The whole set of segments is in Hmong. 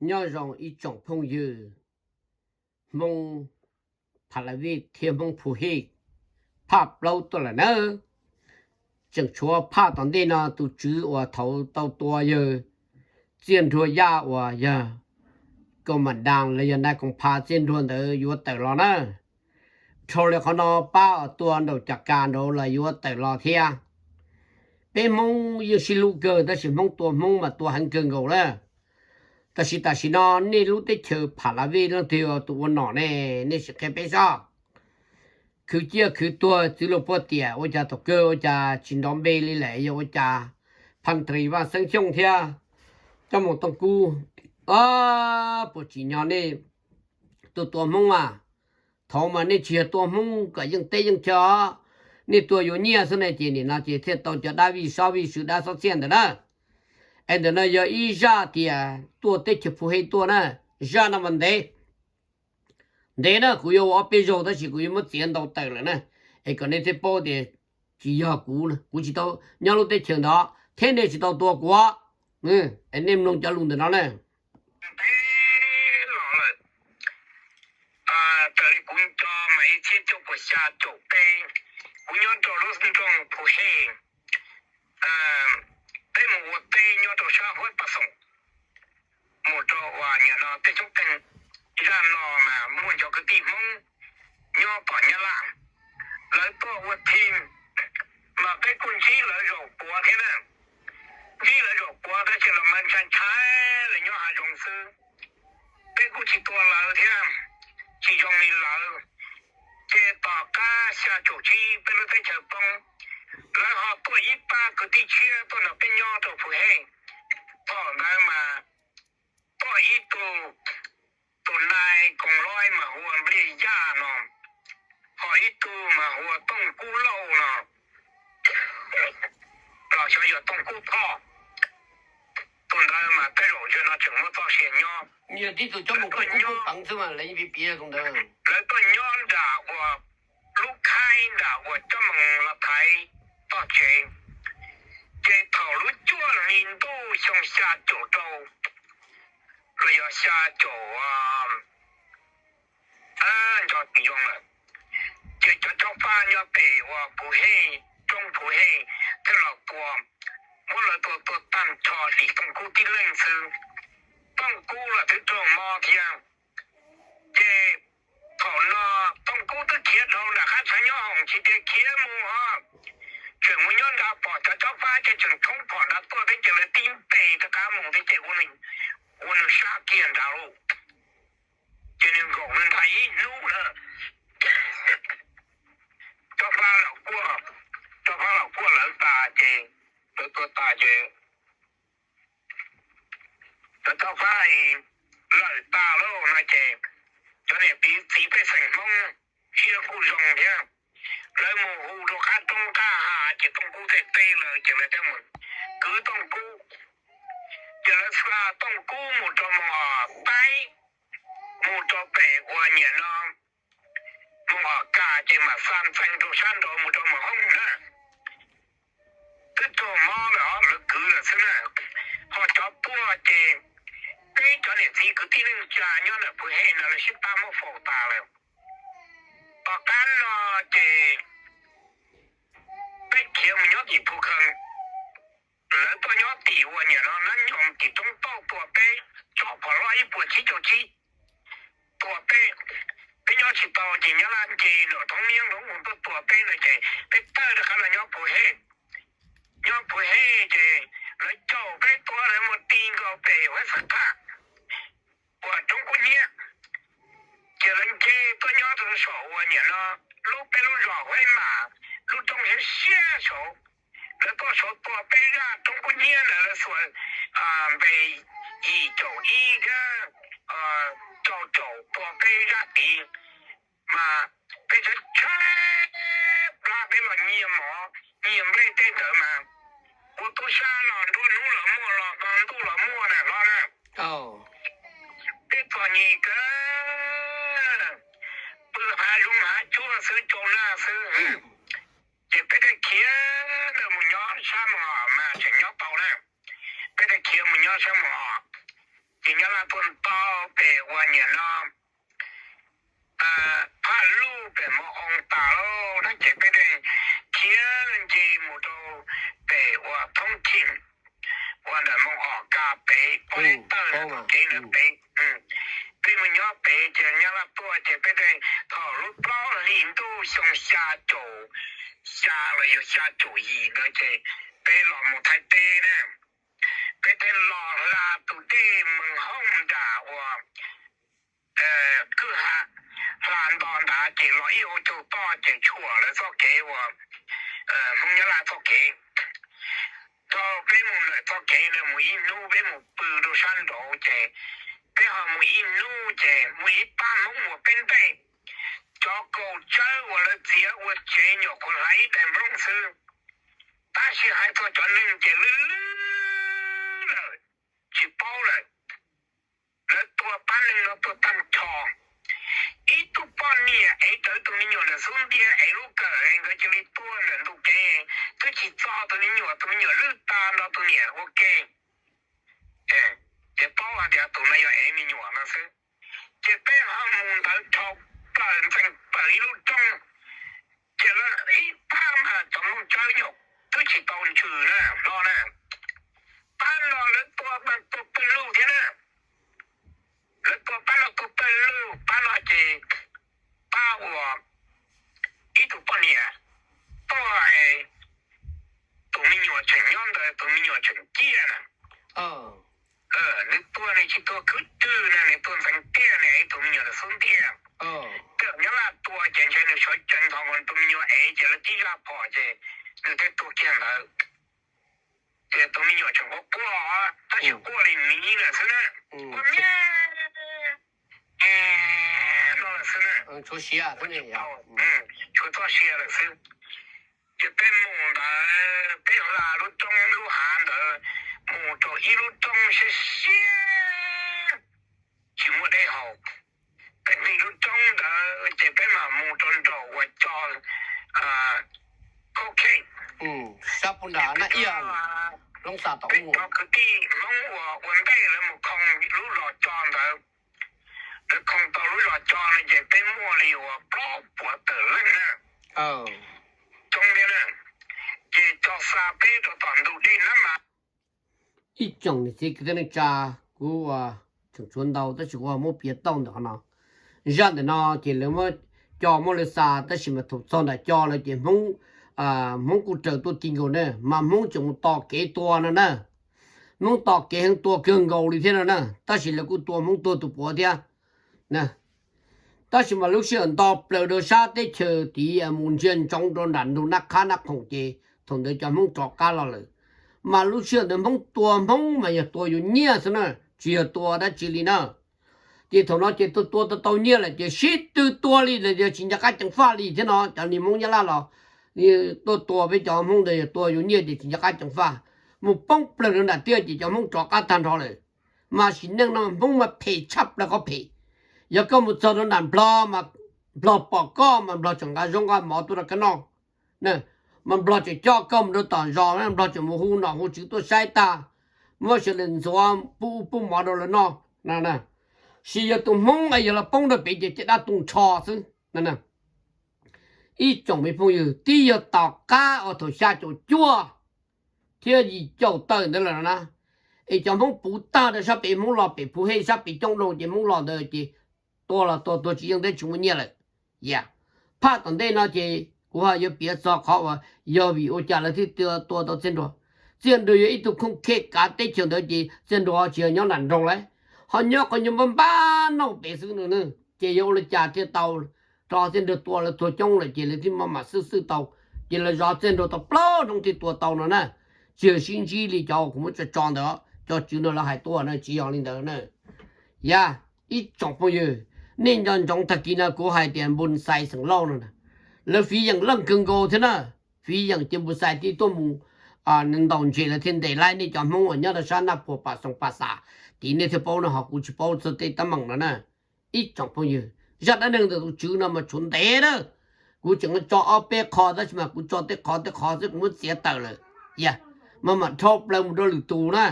Nyob zoo ib tsoom phooj ywg Hmoob Pha La Vij thiab Hmoob Phu Hej, phaj plaub tuaj lawm nawb. Tseem tshuav phaj tom ntej no tus tswv uas thaum tau tua yawg Txiaj Nruag Yaj uas yog koom mam das los yog nais koom pha Txiaj Nruag ntawd yuav tawm los na. Dhau li qhov no pab tua nraum cas kas nraud los yuav tawm los thiab. Peb Hmoob yeej sib hlub kawg tab sis Hmoob tua Hmoob mas tua heev kawg nkaus na. Tab sis tam sim no nej lub teb chaws Pha La Vij leej twg tus ua nom ne, nej sim qhia peb saib. Khwv ciaj khwv tuag txwv luag puag tiam ua cas thaum kawg ua cas tsis nrov npe li lawm, yog ua cas Phaj Ris Vaj Xeeb Xyooj thiab Cob Moos Tooj Kub, puas tsim nyog nej tuaj tua Hmoob mas? Thaum mas nej tsis yog tua Hmoob kom yeej teb yeej chaw, nej tua yuav nyiaj xwb ne, ces nim no ces thiaj tau cov dab vij sob vij sw dab xob txhiaj ntawd na. Es ntawm no yog ib zaj tias tuaj teb chaws Phu Hej tuaj na, zaj no mas ntev ntev na, kuv yuav ua ob peb zaug tab sis kuv yuav muab txiav ntau tawm lawm na, es kom nej thiaj paub tias tsis yog kuv, kuv tsis tau nyob lub teb chaws ntawd thiab nej tsis tau tua kuv. Es nej mloog cov lus ntawm no na. Raws li kuv nco mas ib txhiab cuaj puas xya caum peb, kuv nyob rau lub nroog Phu Hej, peb mus ua teb nyob rau sab Huab Pas Xoom, mus rau uas nim no tej xyoob qeeg. Zaj no mas muaj cov kwv tij Hmoob nyob tom Nyab Laj, lawv tuaj ua thi, mas peb kuj ntsib lawv zaum puav thiab na. Ntsib lawv zaum puav tab sis los mas ntshai ntshai lawv nyob hav zoov xwb. Peb kuj tsis tua lawv thiab, tsis zoo li lawv. Ces tom qab xya caum tsib peb lub teb chaws poob, lawv ho tuaj ib pab kwv tij tshiab tuaj nrog peb nyob rau Phu Hej. Thaum ntawd mas tuaj ib tug, tus nais koom loj mas hu ua Npliaj Yaj no, ho ib tug mas hu ua Tooj Kub Lauj no, los xyov yog Tooj Kub Thoj. Tus ntawd mas tej zaum ntawm no tseem muaj txoj sia nyob. Yog tib tug coj mus kuj kuj peev xwb mas lawv yeej piav piav tus ntawd. Lawv tuaj nyob nram uas lub khaib nram uas coj mus los thaiv toj tsev. Ces thaum lub cuaj hli ntuj xyoo xya caum rau los yog xya caum nco tsis zoo lawm, ces cov Cob Fab nyob pem uas Phu Hej, roob Phu Hej thiaj los tua, muab lawv tua tuag tag nrho dim Tooj Kub tib leeg xwb. Tooj Kub los twb raug mob thiab. Ces thaum no Tooj Kub twb khiav dhau nram qab tshav nyob hoom tsis tias khiav mus ho, tseem mus nyob nrad pom cov Cob Fab ces tseem thoob phom nrad tuaj thiab ces lawv tib ntes rov qab mus thiab ces ua nws sab kiag nrad lauj. Ces nws nkaum nws ntag ib hnub na, Cob Fab los kuaj, Cob Fab los kuaj lawv tas ces, lawv tua tas ces cov Cob Fab lawm tas lauj no ces cov niam txiv pej xeem Hmoob siab kuj zoo thiab, lawv mus hu rau qab roob qab hav ces Tooj Kub thiaj teb lawv ces lawv thiaj mus kwv Tooj Kub. Ces lawv xa Tooj Kub mus rau Moos Os Taib, mus rau pem uas nim no Moos Os Kas ces mam xa ntxeev rau sab nraud mus rau Moos Hoob na. Twb raug mob lawm os, lawv kwv lawm xwb na. Ho cov tuaj ces peb cov niam txiv kwv tij neej tsa nyob ntawm Phu Hej no lawv sib pab muab faus tas lawm. Tom qab no ces peb khiav mus nyob tim Phu Khees, lawv tuaj nyob tim uas nim no Nab Nyoos tim roob tauj tua peb, tso phom loj ib puas tsib caug tsib tua peb. Peb nyob tsis tau ces Nyab Laj nce nram thoob Miab Hmoob tuaj tua peb no ces peb tawm rov qab los nyob Phu Hej. Nyob Phu Hej ces lawv caum peb tuaj lawv mus ti nkaus pem Huab Xab Thaj uas roob Kub Hnyiab. Ces lawv nce tuaj nyob rau saum uas nim no lub peb lub zos Huab Ib Mas lub roob siab siab saud. Lawv tuaj saud tua peb zaj roob Kub Hnyiab ntawd lawv xuas npe yim caum ib thiab rau caum tua peb zaj tid. Mas peb tshaib tshaib plab peb los nyiag mov nyiag nplej tej ntawd mas ua tub sab los nruab hnub los muaj los hmo ntuj los muaj na hlob na. Peb txom nyem kawg, pw hav zoov hav tsuag xwb, cau nag xwb. Ces peb thiaj khiav ntawd mus nyob sab Moos Os mas tseem nyob tau na. Peb thiaj khiav mus nyob sab Moos Os, ces nyob tuaj nto pem ua niam no phaj lub pem mus oo tas lauj na ces peb thiaj khiav nce mus rau pem ua thoob chim ua ntawm moo om ka pem pob tawj na txoj kev ntawd pem. Peb mus nyob pem ces Nyab Laj tuaj ces peb thaum lub plaub hlis ntuj xyoo xya caum xya los yog xya caum yim ntawd ces peb los mus Thaib teb na. Peb thiaj los hla tus dej Mees Hoob nram uas kwj ha hla nto nrad ces los ib hauv caug toj ces tshuam lawv txoj kev uas Hmoob Nyab Laj txoj kev. Thaum peb mus ntawm txoj kev ntawd mus ib hnub peb mus pw rau sab nraud ces peb ho mus ib hnub ces muaj ib pab Hmoob uas peb ntej cov kaum tsawb uas lawv txiav ua tsev nyuam qhuav hlais ib daim nplooj xwb. Tab sis hais txog cov neeg ces lwj lwj lawm, tsis paub lawm. Lawv tua pab neeg no tua tag nrho. Ib tug poj niam ev rawv tus me nyuam ntawm xub ntiag ev lub kawm nkawd cia li tuaj ntawm ntu kev, twb tsis txog tus me nyuam, tus me nyuam lwj tag nrho tus niam ua ke. Ces paub hais tias tus no yog ev me nyuam no xwb. Ces peb ho mus ntawd dhau plaws ntxees plaws ib lub roob, ces lawv ib pab mas cov Hmoob tsawb nyuam twb tsis tau ntsws na, no na. Pab no lawv tua mas tua pawg lug thiab na. Lawv tua pab no tua pawg lug, pab no ces pab uas ib tug poj niam tuaj es tus me nyuam tseem nyob ntawd, tus me nyuam tseem ciaj na. Nws tuaj nws tsis tuaj khwb twg na, nws tuaj ntxeev tiaj nws ev tus me nyuam ntawm xub ntiag. Txawm Nyab Laj tua ces ntshe nws sawv tsees ntho nkaus tus me nyuam ev ces lawv tib zaj phom ces nws thiaj tuag kiag ntawd. Ces tus me nyuam tseem quaj quaj, tab sis quaj li miv lawm xwb na. Quaj miv no lawm xwb na. Tshuav txoj sia lawm xwb. Ces peb mus ntawd peb hla lub roob lub hav ntawd mus rau ib lub roob siab siab tsis muaj dej haus. Peb nqis lub roob ntawd ces peb mam mus rau nraum uas cov khaub kheej, sab pus nram na, peb cov kwv tij Hmoob uas ua ntej lawv mus khoo lub zos co ntawd. Lawv khoo tau lub zos co no ces peb muaj li uas plaub puas tawm leej na. Coob thiab na. Ces tso xa peb rau tom ntug dej Nab Mas. Ib tsoom niam txiv kwv tij neej tsa, kuv ua tseem tshuav ntau tab sis kuv muab piav tau ntawm qhov no. Zaj ntawm no ces lawv muab co muab lawv xa tab sis mas thaum txog nram co lawm ces Hmoob, Hmoob kuj raws tuaj ti nkaus na, mas Hmoob tseem mus tos kev tua no na. Hmoob tos kev heev tua kawg nkaus li thiab no na, tab sis lawv kuj tua Hmoob tuag tus puav thiab. Tab sis mas lub sij hawm nto plaws rau sab teb chaws tid mus ntsia ntsoov rau nram ntug Nab Qhab Nab Khoom ces thaum ntawd cov Hmoob rov qab los lawm. Mas lub sij hawm ntawd Hmoob tua Hmoob mas yog tua yuav nyiaj xwb na, tsis yog tua dab tsi li na. Ces thaum no ces tua tua tau tau nyiaj lawm ces sib tw tua li lawm, yog tsis nco qab ceev faj li thiab no. Cov niag Hmoob Nyab Laj los tuaj tua peb cov Hmoob ntawd yog tua yuav nyiaj ces tsis nco qab ceev faj, mus poob plaws rau nram tiaj ces cov Hmoob rov qab tag nrho lawm. Mas sim neej no Hmoob mas phem tshaj plaws qhov phem. Yog koj mus txog rau nram Nplog mas Nplog pom koj mas Nplog tseem nqa zaub nqa mov tuaj rau koj noj. Mas Nplog tseem coj koj mus rau tom zos, Nplog tseem mus hu nom hu tswv tuaj saib tag, muab sawv daws ntxuav pub ub pub mov rau lawv noj. Sis yog tus Hmoob es yog los poob rau pem ces caj dab tu nrho xwb. Ib tsoom me phooj ywg, twb yog tom qab uas thaum xya caum cuaj thiab yim caum tawm ntawd lawm no na, es cov Hmoob puv tag rau sab pem, Hmoob los pem Phuv Hej sab pem coob loo ces Hmoob los ntawd ces tua los tua tuag tsis yeej thiab tsis muaj nyiaj lawm. Yam phaj tom ntej no ces kuv ho yuav piav txog qhov uas yog vim ua cas lawv thiaj tua tau Txiaj Nraug. Txiaj Nraug yog ib tug khooj khej kav teb chaws ntawd ces Txiaj Nraug ho tsis yog nyob nram nroog lawm, ho nyob qhov nyuag npab npab noj pem xwb no. Ces yog ua li cas thiaj tau rau Txiaj Nraug tua lawv tuag coob lawm ces lawv thiaj maj mam xwb xwb tau, ces lawv zov Txiaj Nraug tau plaub hnub thiaj tua tau no na. Tsis yog sib ntsib li cov kuv muab tso tso ntawd, cov tswv no lawv hais tuaj na, tsis yog li ntawd na. Yam ib tsoom phooj ywg, nej nco ntsoov tag kis no kuv hais tias Npus Xais xeem Lauj no na, lawv fiv yeem leej kawg nkaus thiab na. Fiv yeem ces Npus Xais thiaj tuaj mus ntaus ntses lawv thiaj ntes laib nej cov Hmoob uas nyob rau sab Naj Phuas Pas Xoos Pas Xas tid, nej thiaj paub no, ho kuv tsis paub txog tej teeb meem no na. Ib tsoom phooj ywg, zaj dab neeg ntawm tus tswv no mas tshuav ntev na. Kuv tseem tso ob peb qho tab sis mas kuv tso tej qhov tej qhov xwb kuv muab txiav tawm lawm. Yam maj mam dhau plaws mus rau lwm tus na.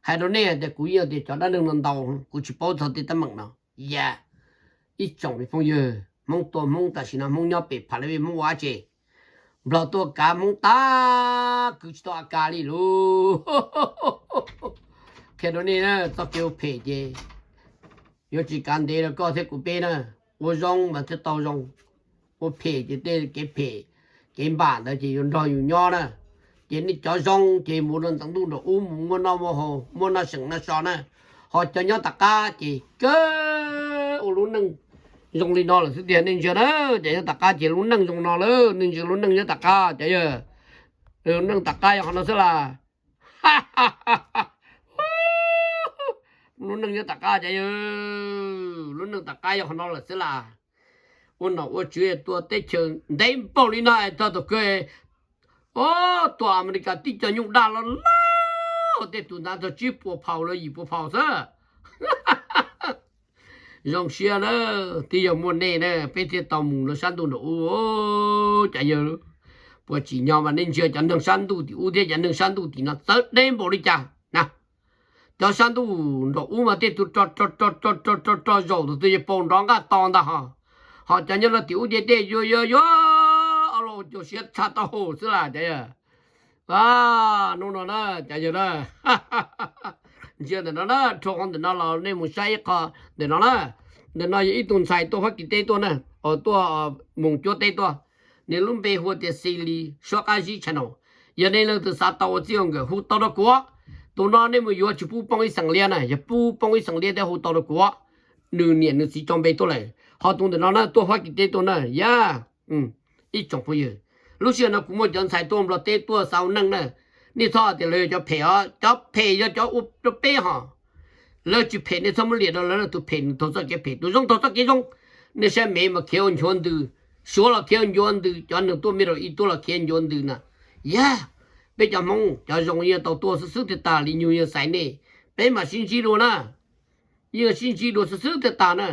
Hais rau nej tias kuv yeej tias cov dab neeg no ntau, kuv tsis paub txog tej teeb meem no. Yam ib tsoom phooj ywg, Hmoob tua Hmoob, tam sim no Hmoob nyob pem phav la vej, Hmoob ua dab tsi? Nplog tuaj kav Hmoob tag, kwv tsis tau A K li lauj. Qhia rau nej, txoj kev ua phem ces yuav tsis kav ntev rau koj thiab kuv peb na. Ua zoo mas thiaj tau zoo, ua phem ces tej kev phem kev npam ntawd ces yuav nrog yus nyob na. Ces nej cov zoo ces mus rau ntawm ntuj nram ub mus muaj noj muaj haus, muaj noj seem noj so na. Ho cov nyob tom qab ces kawg ua lub neej zoo li no lawm xwb tiag. Nej ntsia na, cov nyob tom qab ces lub neej zoo no lawm, nej ntsia lub neej nyob tom qab cov yawg. Lub neej tom qab yog qhov no xwb las. Lub neej nyob tom qab cov yawg, lub neej tom qab yog qhov no lawm xwb las. Ua nom ua tswv tua teb chaws ntev npaum li no es txog thaum kawg, o, tua Amelikas tib co nyuj daj loj loj, tej tus ntawd txog tsib puas phaus los yim puas phaus xwb. Zoo siab na, twb yog muaj nej na peb thiaj tau mus rau sab ntuj nram ub. Cov yawg, puas tsim nyog mas nej ntsia cov neeg sab ntuj tim ub thiab cov neeg sab ntuj tim no txawv deb npaum li cas na. Cov sab ntuj nram ub mas tej tus ro ro ro ro ro ro zaum tus twg yuav paus nrov nqaj to ntag ho. Ho cov nyob rau tim ub ces tej yuav yuav yuav los cuag siav tshaj taub hau xwb las cov yawg. Hnub no na, cov yawg na, ntsia ntawm no na, rau qhov ntawm no los nej mus saib ib qho ntawm no na. Ntawm no yog ib tug ntxhais tuaj Fab Kis teb tuaj na, tuaj mus cuab teb tuaj. Nws lub npe hu tias Xi Li, suab qab zib channel. Yog nej leej twg xav tau ua txij ua nkawm hu tau rau kuv. Tus no nej mus yuav tsis pub poob ib xeem liab na, yog pub poob ib xeem liab thiab hu tau rau kuv. Nws niam nws txiv tso npe tuaj lawm. Ho tus ntawm no na tuaj Fab Kis teb tuaj na, yog ib tsoom phooj ywg. Lub sij hawm no kuv muaj cov ntxhais tuaj Nplog teb tuaj xav ua neej na. Nej txhob tias lawv yog cov phem os, cov phem yog cov ua rau peb ho. Lawv tsis phem nej txhob muab liam rau lawv, tus phem nws taug txoj kev phem, tus zoo taug txoj kev zoo. Nej saib Mev mas khiav ua nchuav ntws, Suav los khiav ua nchuav ntws, cov neeg tuaj Middle East tuaj los khiav nchuav ntws na. Yog peb cov Hmoob cov zoo yeej tau tuaj xwb xwb tiag tas li, nyuj yeej xaiv nej. Peb mam sib ntsib dua na. Yeej sib ntsib dua xwb xwb tiag tas na.